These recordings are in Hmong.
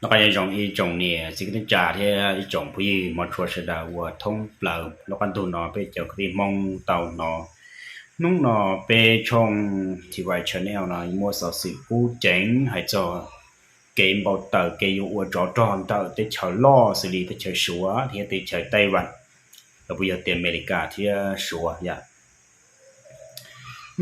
Noj qab nyob zoo ib tsoom niam txiv kwv tij neej tsa thiab ib tsoom phooj ywg mog tshua sawv daws uas thoob plaws lub qab ntuj no peb cov kwv tij Hmoob tau hnov. Hnub no peb tshooj T Y Channel no muaj xov xwm kub ceev hais txog kev npau taws kev yuav ua tsov rog ntawm teb chaws loj xws li teb chaws Suav thiab teb chaws Taiwan, los puas yog tias Amelikas thiab Suav yom.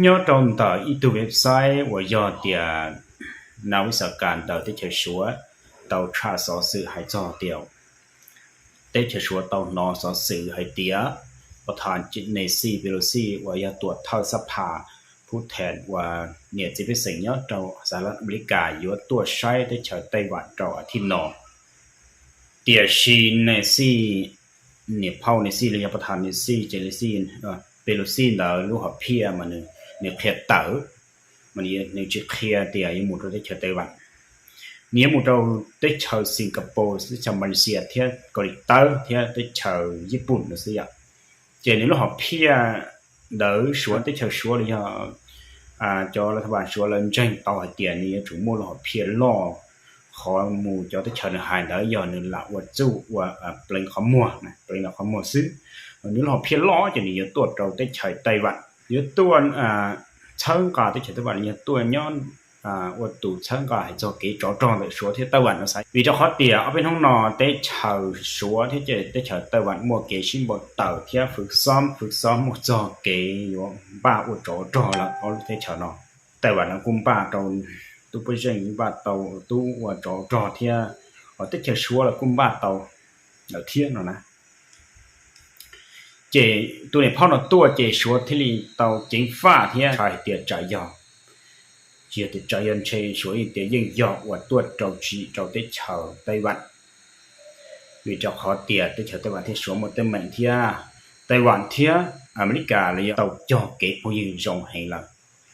Nyob rau ntawm ib tug website uas yog tias nas vib xas kas ntawm teb chaws Suav tau tshaj xov xwm hais txog tias teb chaws Suav tau hnov xov xwm hais tias pov thas Nancy Pelosi uas yog tuam thawj xab phas phub thees uas niam txiv pej xeem nyob rau Sahab las Amelikas yuav tuaj saib teb chaws Taiwan rau athij no. Tiam sis Nancy, niam phauj Nancy los yog pov thas Nancy ces Pelosi ntawd lub hom phiaj mas nws qhia tawm, mas nws tsis qhia tias yuav mus rau teb chaws Taiwan. Nws yuav mus rau teb chaws Singapore, teb chaws Malaysia thiab Kaus Lim Tawb thiab teb chaws Yiv Pum no xwb yom. Ces nws lub hom phiaj ntawd Suav, teb chaws Suav los yog cov lav thas vas Suav lawv ntseeg tau hais tias nws yuav tsum muaj lub hom phiaj loj. Qhov mus cov teb chaws nws hais ntawd yog nws lam ua txuj ua pleev qhov muag, pleev qhov muag xwb. Nws lub hom phiaj loj ces nws yuav tuaj rau teb chaws Taiwan, yuav tuaj txhawb nqa teb chaws Taiwan, yog tuaj nyob ua tus txhawb nqa hais txog kev tsov rog ntawm Suav thiab Taiwan no xaiv. Vim rau qhov tias ob peb hnub no teb chaws Suav thiab teb chaws Taiwan muaj kev sib npau taws thiab fwv xoob fwv xoob muaj txog kev yuav npaj ua tsov rog lawm ob lub teb chaws no. Taiwan no kuj npaj rau tub pob zeej, npaj tau tub ua tsov rog thiab, hos teb chaws Suav los kuj npaj tau lawm thiab no na. Ces tus niam phauj no tuaj ces Suav thiaj li tau ceev faj thiab ntshai hais tias tsam yog, tsis yog tias tsam yog, ntshe Suav tias yeej yog uas tuaj rau tsim rau teb chaws Taiwan. Vim rau qhov tias teb chaws Taiwan thiab Suav muaj teeb meem thiab, Taiwan thiab Amelikas los yog tau cog kev phooj ywg zoo heev lawm.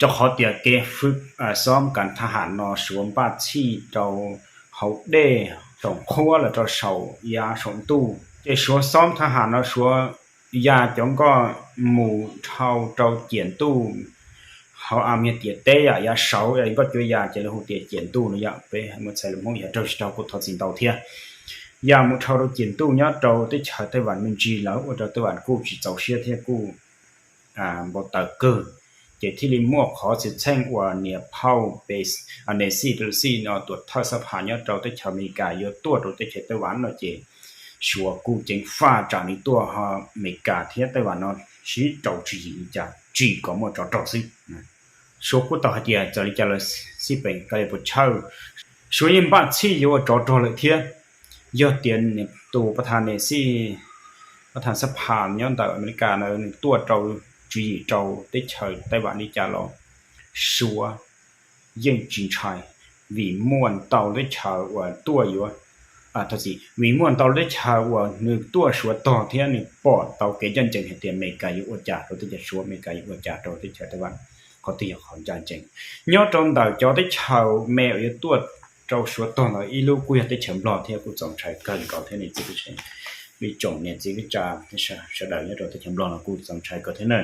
Rau qhov tias kev fwv xoob kas thab ham no Suav npaj txhij rau hauv dej, saum qhuab los rau saum yav saum ntuj. Ces Suav xoob thab ham no Suav ya cov nkoj mus dhau rau ciam ntuj, hauv a me tiam teb yom, yav saud nkoj cuav ya ces lawv hu tias ciam ntuj no yom. Peb muab txhais lus Hmoob yog raug tsis raug kuj thov txim ntau thiab. Ya mus dhau rau ciam ntuj nyob rau teb chaws Taiwan me ntsis lawm ua rau Taiwan kuj tsis txaus siab thiab kuj npau taws kawg. Ces thiaj li muaj qhov xwm txheej uas niam phauj Nancy Pelosi no tuam thawj xab phas nyob rau teb chaws Amelikas yuav tuaj rau teb chaws Taiwan no ces Suav kuj ceev faj tsam nws tuaj, Amelikas thiab Taiwan no sib rau tswv yim li cas tsim kom muaj tsov rog xwb. Suav kuj tau hais tias txawm li cas los xij peem kav liam puas tshawj, Suav yeej npaj txhij yuav ua tsov rog lawm thiab. Yog tias tus pov thas Nancy, pov thas xab phas nyob ntawm Amelikas na nws tuaj rau tswv yim rau teb chaws Taiwan li cas los Suav yeej tsis ntshai, vim muaj ntau teb chaws uas tuaj yuav, thov txim, vim muaj ntau teb chaws uas nws tuaj Suav tog thiab nws pom tau kev ncaj ncees hais tias Amelikas yuav ua cas rau teb chaws Suav, Amelikas yuav ua cas rau teb chaws Taiwan, qhov twg yog qhov ncaj ncees. Nyob rau ntawm cov teb chaws me uas yuav tuaj rau Suav tog ntawd ib lub kuj yog teb chaws Nplog thiab kuj txaus ntshai kawg nkaus thiab niam txiv kwv tij, ib tsoom niam txiv kwv tij sawv daws nyob rau teb chaws Nplog no kuj txaus ntshai kawg thiab na.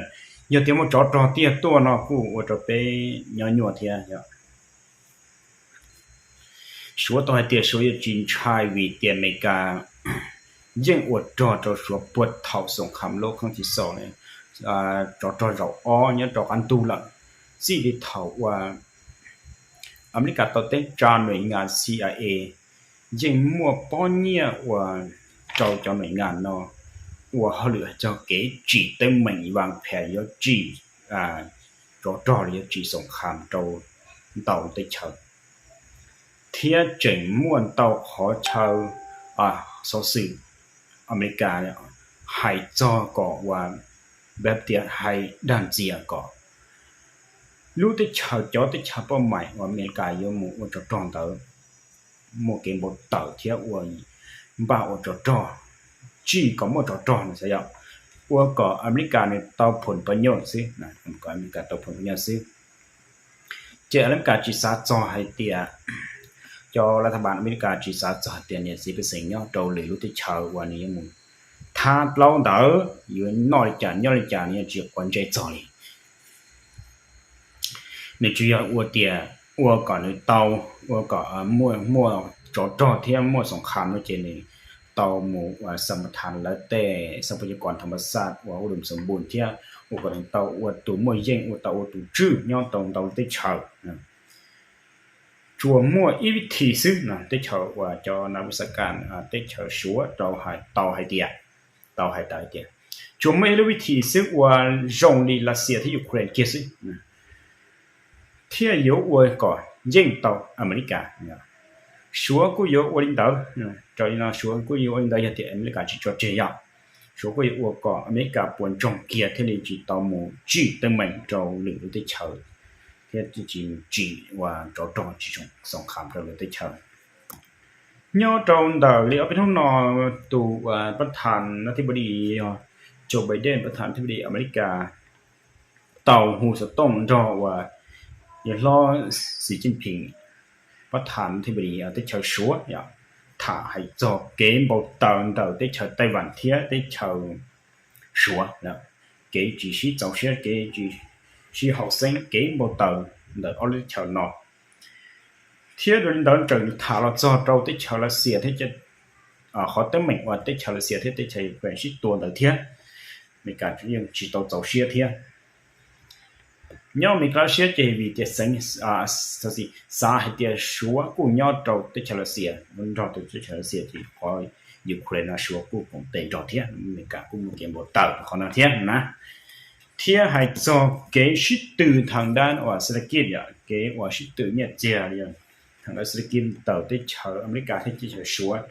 Yog tias muaj tsov rog tiag tuaj no kuj ua rau peb nyob nyuaj thiab yom. Suav tau hais tias Suav yuav tsis ntshai vim tias Amelikas yeej ua rog rau Suav puag thaum xoom kham lub koob tsis xaus, tsov rog zaum ob nyob rau qab ntug lawm, txij li thaum uas Amelikas tau teeb tsa nuam ngas C I A, yeej muaj pob nyiaj uas rau cov nuam ngas no ua hauj lwm hais txog kev tsim teeb meem vas phem yuav tsim tsov rog los yuav tsim xoom kham rau ntau teb chaws, thiab tseem muaj ntau qhov chaw xov xwm Amelikas hais txog kom uas npab tias hais dag ntxias kom lub teb chaws, cov teb chaws poj maim uas Amelikas yuav mus ua tsov rog ntawd muaj kev npau taws thiab ua npaj ua tsov rog, tsim kom muaj tsov rog no xwb yom, ua kom Amelikas nws tau phom pa nyoj xwb, kom Amelikas tau phom pa nyoj xwb. Ces Amelikas tsis xav txog hais tias, cov lav thas vas Amelikas tsis xav txog hais tias niam txiv pej xeem nyob rau lwm lub teb chaws uas nws yuav mus thab plaub ntawd yuav noj li cas nyob li cas nws yeej tsis quav ntsej txog li. Nws tsuas yog ua tias ua kom nws tau, ua kom muaj, muaj tsov rog thiab muaj xoom kham no ces nws tau mus xa ma thas lawv tej xab phas yas kos thas mas xaj uas ua dum xoom npus thiab ua kom nws tau ua tus muaj yeej, ua tau ua tus tswj nyob rau ntau teb chaws. Tsuas muaj ib vib thi xwb no, teb chaws uas cov nas mus xav kas teb chaws Suav rau hais tau hais tias, tau hais tawm tias tsuas muaj ib lub vib thi xwb uas zoo li Lav Xias thiab Ukraine kiag xwb thiaj yuav ua kom yeej tau Amelikas. Suav kuj yuav ua li ntawd, raws li no Suav kuj yuav ua li ntawd yog tias Amelikas tsis tso tseg yog Suav kuj yuav ua kom Amelikas puas ntsoog kiag thiaj li tsis tau mus tsij teeb meem rau lwm lub teb chaws thiab tsis mus tsim ua tsov rog tsis xoom kham rau lwm teb chaws. Nyob rau ntawm li ob peb hnub no tus pab thas nab thib pov dis yog Joe Biden pab thas nab thib pov dis Amelikas tau hu xov tooj nrog uas yawg hlob Xi Jinping pab thas nab thib pov dis teb chaws Suav tham hais txog kev npau taws ntawm teb chaws Taiwan thiab teb chaws Suav, kev tsis sib txaus siab, kev tsis sib haum xeeb, kev npau taws ntawm ob lub teb chaws no. Thiab dua li ntawd tseem tham los txog rau teb chaws Lav Xias thiab qhov teeb meem uas teb chaws Lav Xias thiab teb chaws Ukraine sib tua ntawd thiab, Amelikas yeej tsis tau txaus siab thiab. Nyob Amelikas lub siab ces vim tias xeev xav hais tias Suav kuj nyob rau teb chaws Lav Xias, nrog rau teb chaws Lav Xias ces qhov Ukraine no Suav kuj koom tes nrog thiab, Amelikas kuj muaj kev npau taws qhov no thiab na. Thiab hais txog kev sib tw thav dab uas xab laj kij yom, kev uas sib tw nyiaj txiag yog thav dab xab laj kij ntawm teb chaws Amelikas thiab teb chaws Suav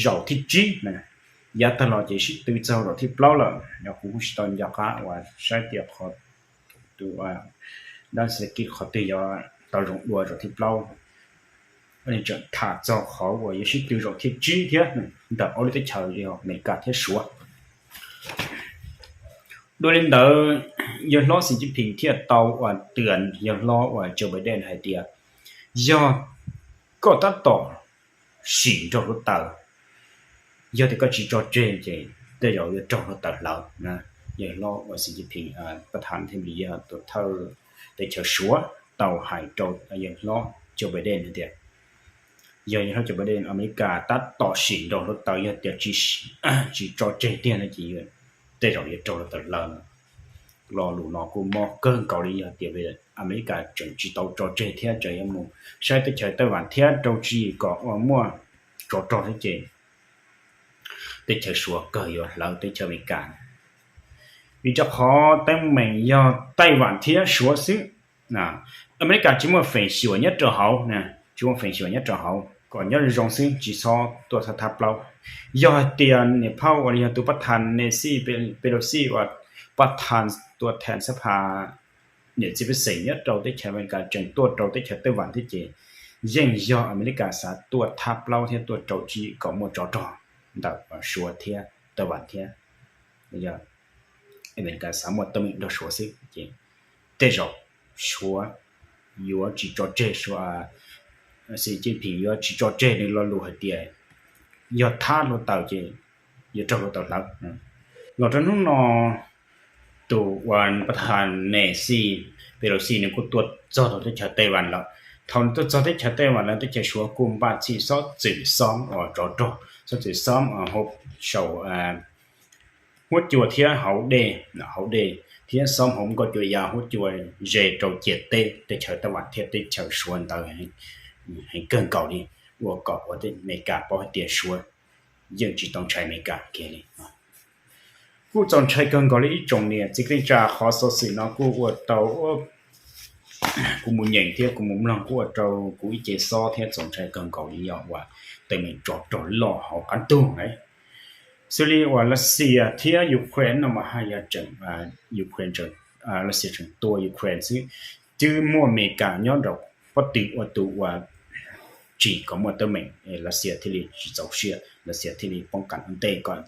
zaum thib tsib na, yav tag los ces sib tw txog zaum thib plaub lawm, yog kuv kuj tsis tau nco qab uas saib tias qhov tus dab xab laj kij qhov twg yuav tau zoo dua zaum thib plaub. Tseem tham txog qhov uas yuav sib tw zaum thib tsib thiab ntawm ob lub teb chaws yog Amelikas thiab Suav. Dua li ntawd, yawg hlob Xi Jinping thiaj tau uas twv yawg hlob uas Joe Biden hais tias, yog koj tab tom sim nrog hluav taws, yog tias koj tsis tso tseg ces tej zaum yuav raug hluav taws hlawv. Yawg hlob uas Xi Jinping pab thas nab thib pov dis yog tus thawj teb chaws Suav tau hais rau yawg hlob Joe Biden hais tias, yog yawg hlob Joe Biden, Amelikas tab tom sim nrog hluav taws, yog tias tsis tso tseg tiag no ces tej zaum yuav raug hluav taws hlawv. Lo lus no kuj mob kawg nkaus li, yog tias Amelikas tseem tsis tau tso tseg thiab tseem yuav mus saib teb chaws Taiwan thiab rau tsis kom ua muaj tsov rog thiab ces teb chaws Suav kawg yuav hlawv teb chaws Amelikas. Vim rau qhov teeb meem yog Taiwan thiab Suav xwb, Amelikas tsis muaj feem xyuam nyob rau hauv, tsis muaj feem xyuam nyob rau hauv, kom nyob zoo xwb tsis txhob tuaj thab thab plaub. Yog hais tias niam phauj uas yog tus pab thas Nancy Pelosi uas pab thas tua thas xab phas niam txiv pej xeem nyob rau teb chaws Amelikas tseem tuaj rau teb chaws Taiwan thiab ces yeej yog Amelikas xav tuaj thab plaub thiab tuaj rau tsis kom muaj tsov rog ntawm Suav thiab Taiwan thiab. Yog Amelikas xav muaj teeb meem nrog Suav xwb ces tej zaum Suav yuav tsis tso tseg, Suav, Xi Jinping yuav tsis tso tseg nws lo lus hais tias yog thab hluav taws ces yuav raug hluav taws hlawv. Los rau hnub no tus uas pab thas Nancy Pelosi nws kuj tuaj txog rau teb chaws Taiwan lawm. Thaum nws tuaj txog teb chaws Taiwan lawm teb chaws Suav kuj npaj txhij xob txwm xoob uas tsov rog, xob txwm xoob hauv saum huab cua thiab hauv dej, hauv dej thiab xoob hauv nkauj cua ya huab cua ze rau ciam teb teb chaws Taiwan thiab teb chaws Suav ntawd heev kawg nkaus li, ua kom ua Amelikas paub hais tias Suav yeej tsis tau ntshai Amelikas kiag li. Kuj txaus ntshai kawg nkaus li ib tsoom niam txiv kwv tij neej tsa, qhov xov xwm no kuj ua rau kuv mus nyeem thiab kuv mus mloog kuj ua rau kuv ib ce xob thiab txaus ntshai kawg nkaus li yog uas teeb meem tsov rog loj hauv qab ntuj na. Xws li uas Lav Xias thiab Ukraine no mas haj yog tseem, Ukraine, Lav Xias tseem tua Ukraine xwb, twb muaj Amelikas nyob nraum pob tw ua tus uas tsim kom muaj teeb meem, Lav Xias thiaj li tsis txaus siab, Lav Xias thiaj li poob kas ua ntej kom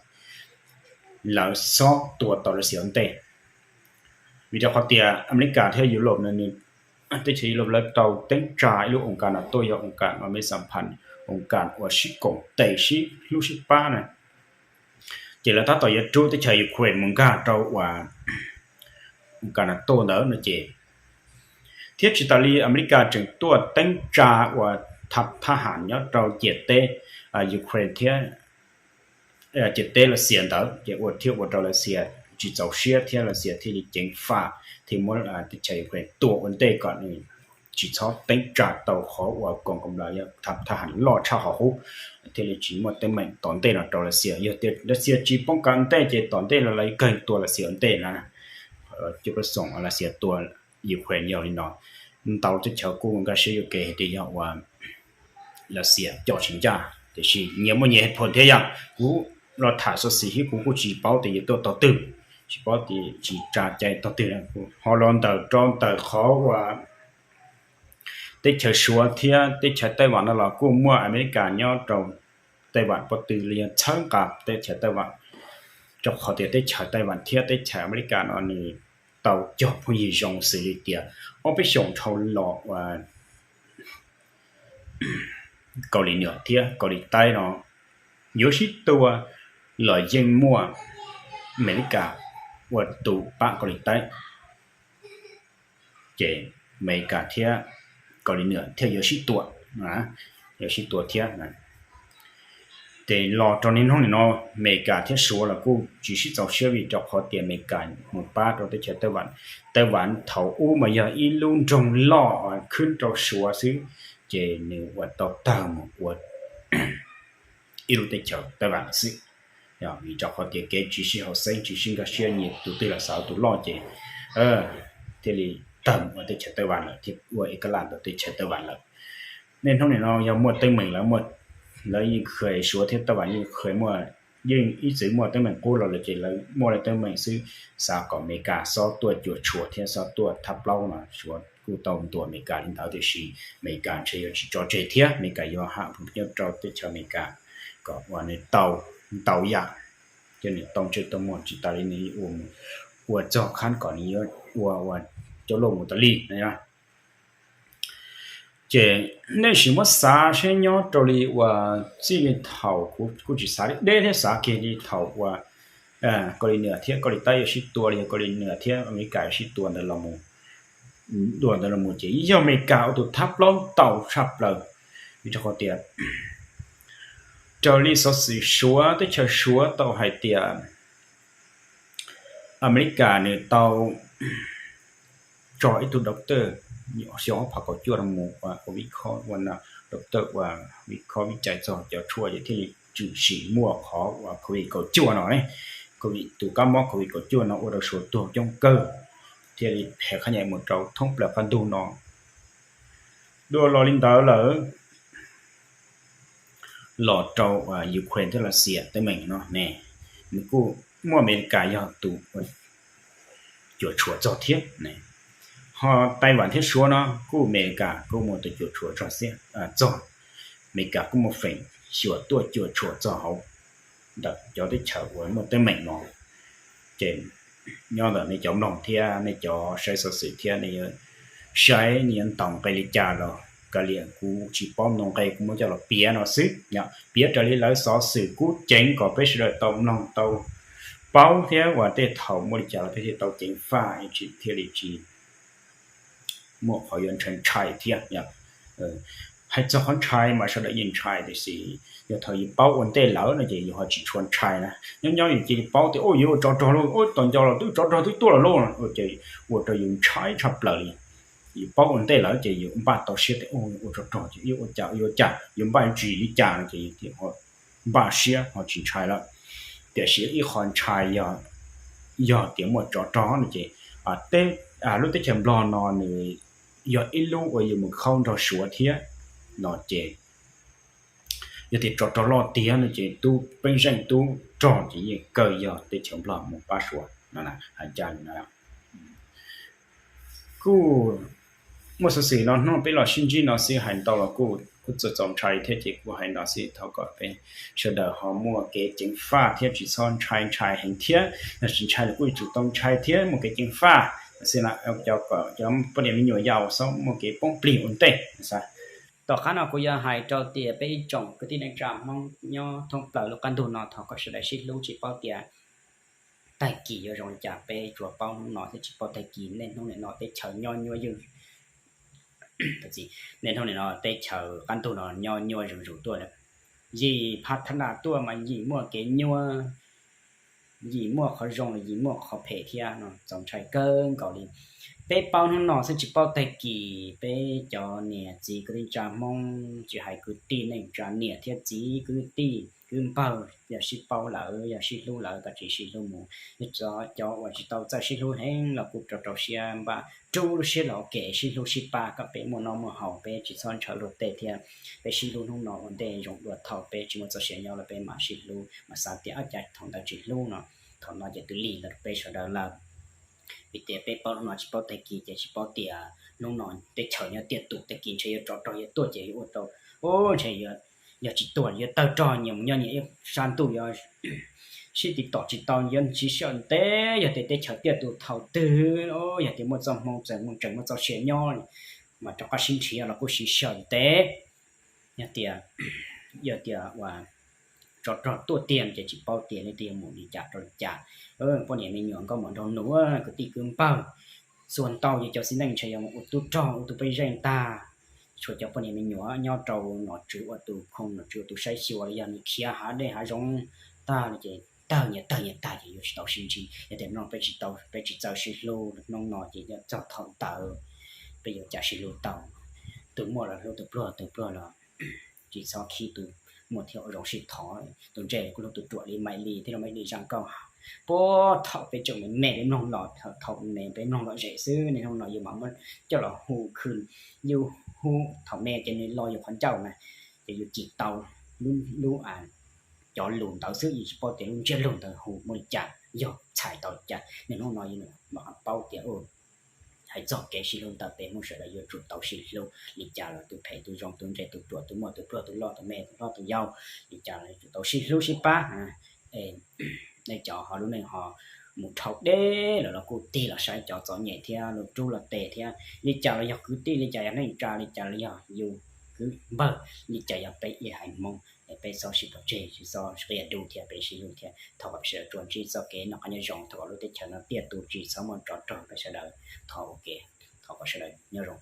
lawv xob tua tau Lav Xias ua ntej. Vim rau qhov tias Amelikas thiab Yulauv no, teb chaws Yulauv lawv tau teeb tsa ib lub oos kas NATO, yog oos kas uas me xam phas, oos kas uas sib koom tes sib hlub sib pab na, ces lawv tab tom yuav rub teb chaws Ukraine mus nkag rau uas oos kas NATO ntawd no ces, thiab tsis tas li Amelikas tseem tuaj teeb tsa uas thab ham nyob rau ciam teb Ukraine thiab ciam teb Lav Xias ntawd ces ua thiab ua rau Lav Xias tsis txaus siab thiab Lav Xias thiaj li ceev faj thiaj muab teb chaws Ukraine tua ua ntej kom nws tsis txhob teeb tsa tau qhov uas koom kam las yog thab ham loj tshaj qhov hub thiaj li tsis muaj teeb meem tom ntej no rau Lav Xias. Yog tias Lav Xias tsis poob kam ntej ces tom ntej los lawv kawg tua Lav Xias ua ntej na. Cov pab xoom Lav Xias tua Ukraine yog li no, ntau teb chaws kuj nkag siab yuam kev hais tias yog uas Lav Xias coj tsis ncaj, tiam sis nyias muaj nyias hais phom thiab yog kuv los tham xov xwm thiab kuv kuj tsis paub tias yuav tuaj tog twg, tsis paub tias tsis tsa cai tog twg. Ho los ntawm rau ntawm qhov uas teb chaws Suav thiab teb chaws Taiwan no los kuj muaj Amelikas nyob rau Taiwan pob tw li yog txhawb nqa teb chaws Taiwan, rau qhov tias teb chaws Taiwan thiab teb chaws Amelikas no nws tau cog phooj ywg zoo xws li tias ob peb xyoos dhau los uas Kaus Lim Nuam thiab Kaus Lim Taib no yuav sib tua los yeej muaj Amelikas ua tus pab Kaus Lim Taib, ces Amelikas thiab Kaus Lim Nuam thiaj yuav sib tua, yuav sib tua thiab. Ces los rau niaj hnub nim no Amelikas thiab Suav los kuj tsis sib txaus siab vim rau qhov tias Amelikas mus pab rau teb chaws Taiwan. Taiwan thaum ub mas yog ib lub nroog loj khwb rau Suav xwb, ces nws ua tau tawg mus ua ib lub teb chaws Taiwan lawm xwb. Vim rau qhov tias kev tsis sib haum xeeb tsis sib nkag siab nyias tus twg los xav tus loj ces thiaj li tawg mus ua teb chaws Taiwan lawm thiab ua ib kab laj ntawm teb chaws Taiwan lawm. Niaj hnub nim no yog muaj teeb meem lawv, lawv yeej kha, Suav thiab Taiwan yeej kha muaj, yeej ib txwm muaj teeb meem qub los lawm ces lawv muaj li teeb meem xwb, xav kom Amelikas xob tuaj cuam tshuam thiab xob tuaj thab plaub no. Suav kuj tau ntuas Amelikas li ntawd tiam sis Amelikas ntshe yuav tsis tso tseg thiab Amelikas yuav ham nyob rau teb chaws Amelikas kom uas nws tau ntau yam, ces nws tau ntsej tau muag tsis tas li nws ua, ua txog qhab kom nws yuav ua ua cov luj mus tas li no. Ces nej sim muab xav seb nyob rau li uas txij li thaum kuv kuj tsis xav deb thiab xav kiag li thaum uas Kaus Lim Nuam thiab Kaus Lim Taib yuav sib tua li yog Kaus Lim Nuam thiab Amelikas yuav sib tua ntawd los mus, tua ntawd los mus ces yog Amelikas ua tus thab plaub ntau tshaj plaws. Vim rau qhov tias raws li xov xwm Suav, teb chaws Suav tau hais tias Amelikas nws tau tso ib tug doctor xyoo ob phav kaum cuaj no mus ua vib khob, ua doctor ua vib khob vib cai txog cov tshuaj ces thiaj li tshwm sim muaj qhov uas covid kaum cuaj no ne. Covid, tus kab mob covid kaum cuaj no ua rau Suav tuag coob kawg, thiaj li phem qhab nyais mus rau thoob plaws qab ntug no. Dua los li ntawd lawm, los rau Ukraine thiab Lav Xias teeb meem no ne, nws kuj muaj Amelikas yog tus cuam tshuam txog thiab. Ho Taiwan thiab Suav no kuj Amelikas kuj muaj tus cuam tshuam txog, Amelikas kuj muaj feem xyuam tuaj cuam tshuam txog hauv ntawm cov teb chaws uas muaj teeb meem no. Ces nyob ntawm nej cov mloog thiab nej cov saib xov xwm thiab nej yuav saib, nej yuav ntaus nqe li cas los kav liam, kuv tsis paub, ntaus nqe kuv muab coj los piav no xwb, piav raws li lawv xov xwm kub ceev kom peb sawv daws tau mloog tau paub thiab uas tej thaum muaj li cas los peb thiaj tau ceev faj, tsis thiaj li tsis muaj qhov yuav ntshai ntshai thiab. Hais txog qhov ntshai mas sawv daws yeej ntshai, tiam sis yog thaum yus paub ua ntej lawm no ces yus ho tsis tshua ntshai na. Nyob nyob yus cia li paub tias ua yuav ua tsov rog lauj, ua tom ncauj los twb tsov rog twb tuaj los lauj, ces ua rau yus ntshai tshaj plaws li. Yus paub ua ntej lawm ces yus npaj tau siab tias ua tsov rog ces ua cas ua cas, yus npaj tsis li cas no ces yus npaj siab ho tsis ntshai lawm. Tiam sis ib qho ntshai yog, yog tias muaj tsov rog no ces lub teb chaws Nplog no nws yog ib lub uas yus mus khaub nrog Suav thiab no ces yog tias tsov rog loj tiag no ces tub peeb zeej tub rog ces yeej kawg yog teb chaws Nplog mus pab Suav no, hais ncaj li no. Kuj muaj xov xwm no hnub peb los sib ntsib no xwb, hais ntau los kuj kuj txaus txaus ntshai thiab ces kuj hais no xwb, thov kom peb sawv daws ho muaj kev ceev faj thiab tsis txhob ntshai ntshai heev thiab, yog tsis ntshai los kuj yuav tsum tau ntshai thiab muaj kev ceev faj xwb na, cov poj niam me nyuam yaus txhob muaj kev poob plig ua ntej. Tom qab no kuv yuav hais rau tias peb ib tsoom kwv tij neej tsa Hmoob nyob thoob plaws lub qab ntug no thov kom sawv daws sib hlub, tsis paub tias tag kis yuav zoo li cas, peb tsuas paub hnub no thiab tsis paub tag kis. Niaj hnub nim no teb chaws nyob nyuaj ywj, Txiv, niaj hnub nim no teb chaws qab ntug no nyob nyuaj zuj zus tuaj lawm. Yim pha thab na tuaj mas yim muaj kev nyuaj, yim muaj qhov zoo los yim muaj qhov phem thiab no txaus ntshai kawg nkaus li. Peb paub hnub no xwb tsis paub tag kis. Peb cov niam txiv kwv tij neej tsa Hmoob, tsis hais kwv tij neej tsa, niam thiab txiv, kwv tij kwv npawg, yog sib paub lawm, yog sib hlub lawm, koj tsis sib hlub mus. Yog cov uas tsis tau txawj sib hlub heev los kuj rau rau siab npaj rub lub siab los ua ke sib hlub sib pab kom peb muaj noj muaj haus, peb tsis txhob ntshaw luag tej thiab. Peb sib hlub hnub no ua ntej zoo dua, thaum peb tsis muaj txoj sia nyob los peb mam sib hlub, mam xav tias ua cas thaum ntawd tsis hlub no, thaum no ces twb lig los rau peb sawv daws lawm. Vim tias peb paub hnub no tsis paub tag kis, ces tsis paub tias hnub no teb chaws nyob tiaj tus, tag kis ntshe yuav tsov rog yuav tuaj ces yuav ua rau, ntshe yog tsis tuag yuav tawg rog nyias mus nyob nyias ib sab ntuj, yuav sib tiv tom tsis tau, yuav sib sawm ntev. Yog tias teb chaws tiaj tus thaum twg, yog tias muaj txoj hmoo tseem muaj txoj sia nyob, mas rov qab sib nrhiav los kuj sib sawm ntev. Yog tias, yog tias uas tsov rog tuaj tiag ces tsis paub tias leej twg yuav mus li cas rau li cas. Poj niam me nyuam nkauj muam nraug nus kwv tij kwv npawg, txhua ntau yog cov txiv neej ntshe yuav mus ua tub rog ua tus pej xeem tag. Tshuav cov poj niam me nyuam nyob rau nom tswv ua tus khoo, nom tswv ua tus saib xyuas los yog nws khiav hav dej hav zoov tag no ces tawg nyias tawg nyias tag ces yuav tsis tau sib ntsib. Yog tias hnub no peb tsis tau, peb tsis txawj sib hlub, hnub no ces yuav txog thaum ntawd peb yuav cas sib hlub tau? Tus muaj los hlub tus pluag, tus pluag los tsis txhob khib tus muaj thiab, ua zoo sib thov. Tus ntse los kuj hlub tus ruam li Maiv Lig thiab, Maiv Lig zaj nkauj puag thaum peb tseem me me peb mloog los, thaum me peb mloog lom zem xwb, niaj hnub no yus mam muab coj los hu khw, yus hu thaum me ces nws los yus qhov ncauj na, ces yus cim tau lub, lub, cov lus ntawd xwb, yus tsis paub tias lub ntsiab lus ntawd hu muaj li cas, yog txhais tau li cas. Niaj hnub no yus mam paub tias hais txog kev sib hlub ntawm peb Hmoob sawv daws yuav tsum tau sib hlub. Li cas los tus phem tus zoo, tus ntse tus ruam, tus muaj tus pluag, tus loj tus me, tus hlob tus yau, li cas los yuav tsum tau sib hlub sib pab. Nej cov ho lub neej ho mus dhau deb lawm los kuj tig los saib cov txom nyem thiab, los rub los tes thiab. Li cas los yog kwv tij, li cas yog neej tsa, li cas los yog yus kwv npawg, li cas yog peb ib haiv Hmoob, es peb txhob sib pov tseg, tsis txhob qia dub thiab, peb sib hlub thiab. Thov kom peb sawv daws tsuas ntsib txoj kev noj qab nyob zoo, thov kom lub teb chaws no tiaj tus tsis txhob muaj tsov rog, peb sawv daws thov ua ke, thov kom sawv daws nyob zoo.